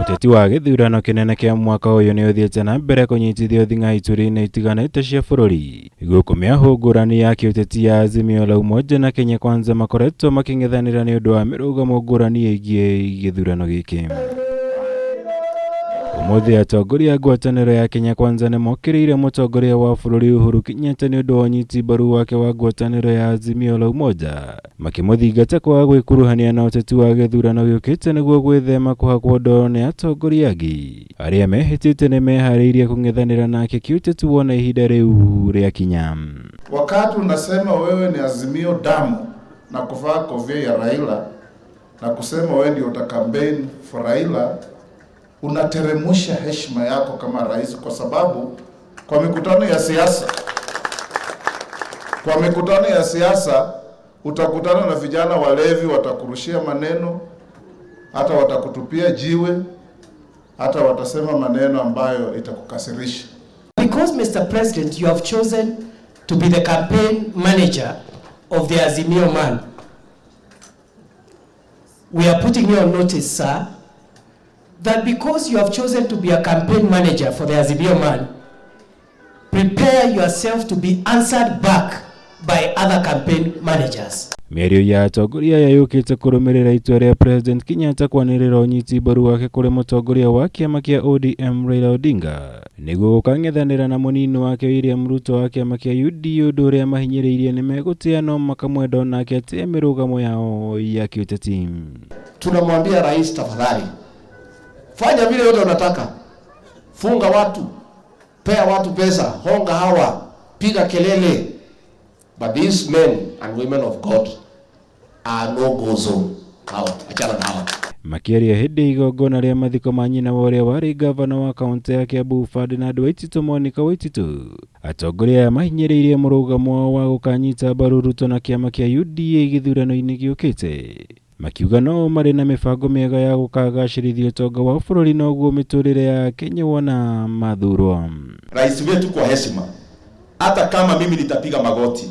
Ũteti wa gĩthurano kĩnene kĩa mwaka ũyũ nĩ ũthiĩte na mbere kũnyitithio thing'a ituri-inĩ itiganĩte cia bũrũri. Gũkũ mĩahũ ngũrani ya kĩũteti ya Azimio la Umoja na Kenya Kwanza makoretwo makĩng'ethanĩra nĩ ũndũ wa mĩrũgamo ngũrani ĩgiĩ gĩthurano gĩkĩ. Ũmũthĩ atongoria a ngwatanĩro ya Kenya Kwanza nĩ mokĩrĩire mũtongoria wa bũrũri Uhuru Kenyatta nĩ ũndũ wa ũnyiti mbaru wake wa ngwatanĩro ya Azimio la Umoja, makĩmũthingata kwaga gwĩkuruhania na ũteti wa gĩthurano gĩũkĩte nĩguo gwĩthema kũhakwo ndoro nĩ atongoria angĩ arĩa mehĩtĩte nĩ meharĩirie kũng'ethanĩra nake kĩũteti wona ihinda rĩu rĩakinya. Wakati unasema wewe ni Azimio damu na kuvaa kofia ya Raila na kusema wewe ndio uta campaign for Raila, unateremusha heshima yako kama rais, kwa sababu kwa mikutano ya siasa utakutana na vijana walevi, watakurushia maneno, hata watakutupia jiwe, hata watasema maneno ambayo itakukasirisha. Because, Mr. President, you have chosen to be the campaign manager of the Azimio man, we are putting you on notice, sir, that because you have chosen to be a campaign manager for the Azimio man, prepare yourself to be answered back by other campaign managers. Mĩario ya atongoria aya yũkĩte kũrũmĩrĩra itua rĩa President Kenyatta kwanĩrĩra ũnyiti mbaru wake kũrĩ mũtongoria wa kĩama kĩa ODM Raila Odinga nĩguo gũkang'ethanĩra na mũnini wake William Ruto wa kĩama kĩa UDA, ũndũ ũrĩa mahinyĩrĩirie nĩ megũtĩa no makamwenda onake atĩe mĩrũgamo yao ya kĩũteti. Tunamwambia rais, tafadhali fanya vile yote unataka, funga watu, pea watu pesa, honga hawa, piga kelele, but these men and women of God are no go zone. Hawa achana na hawa. Makĩaria hĩndĩ ya igongona rĩa mathiko ma nyina wa ũrĩa warĩ ngavana wa kaũntĩ ya Kiambu Ferdinand Waititu, Monica Waititu, atongoria aya mahinyĩrĩirie mũrũgamo wao wa gũkanyita mbaru Ruto na kĩama kĩa UDA gĩthurano-inĩ gĩũkĩte, makiuga no marĩ na mĩbango mĩega ya gũkagacĩrithia ũtonga wa bũrũri noguo mĩtũrĩre ya Kenya wona mathurwo. Rais wetu, kwa heshima, hata kama mimi nitapiga magoti,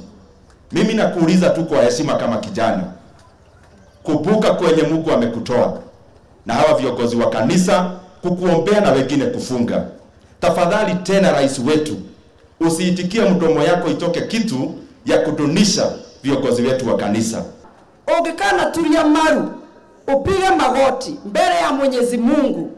mimi nakuuliza tu kwa heshima kama kijana, kumbuka kwenye Mungu amekutoa na hawa viongozi wa kanisa kukuombea na wengine kufunga. Tafadhali tena, rais wetu, usiitikie mdomo yako itoke kitu ya kudunisha viongozi wetu wa kanisa. Ũngĩkana turia maru upige magoti mbele ya Mwenyezi Mungu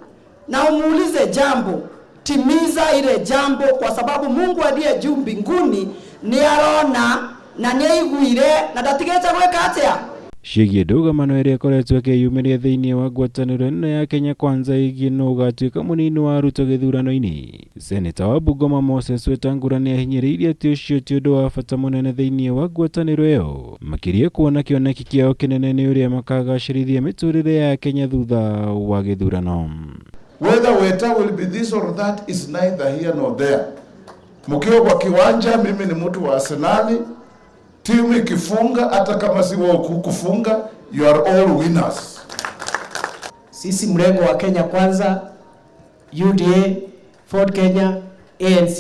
na umuulize jambo, timiza ile jambo, kwa sababu Mungu aliye juu mbinguni ni arona na nĩ aiguire na ndatigĩte gwĩka atĩa. Ciĩgiĩ ndũgamano ĩrĩa ĩkoretwo ĩkĩyumĩria thĩinĩ wa ngwatanĩro ĩno ya Kenya Kwanza ĩgiĩ nũ ũgatuĩka mũnini wa Ruto gĩthurano-inĩ, Seneta wa Bungoma Moses Wetangula nĩ ahinyĩrĩirie atĩ ũcio ti ũndũ wa bata mũnene thĩinĩ wa ngwatanĩro ĩyo, makĩria kuona kĩoneki kĩao kĩnene nĩ ũrĩa makagacĩrithia mĩtũrĩre ya Kenya thutha wa gĩthurano. Whether Weta will be this or that is neither here nor there. Mkiwa kwa kiwanja, mimi ni mtu wa Arsenali. Timu ikifunga, hata kama si wao kufunga, you are all winners. Sisi mrengo wa Kenya Kwanza, UDA, Ford Kenya, ANC,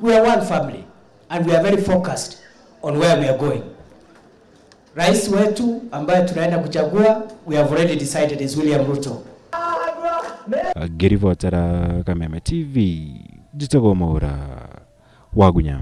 we are one family and we are very focused on where we are going. Rais wetu ambaye tunaenda kuchagua, we have already decided, is William Ruto. Ngĩribotera Kameme TV, njĩtagwo Mwaura Wagunya.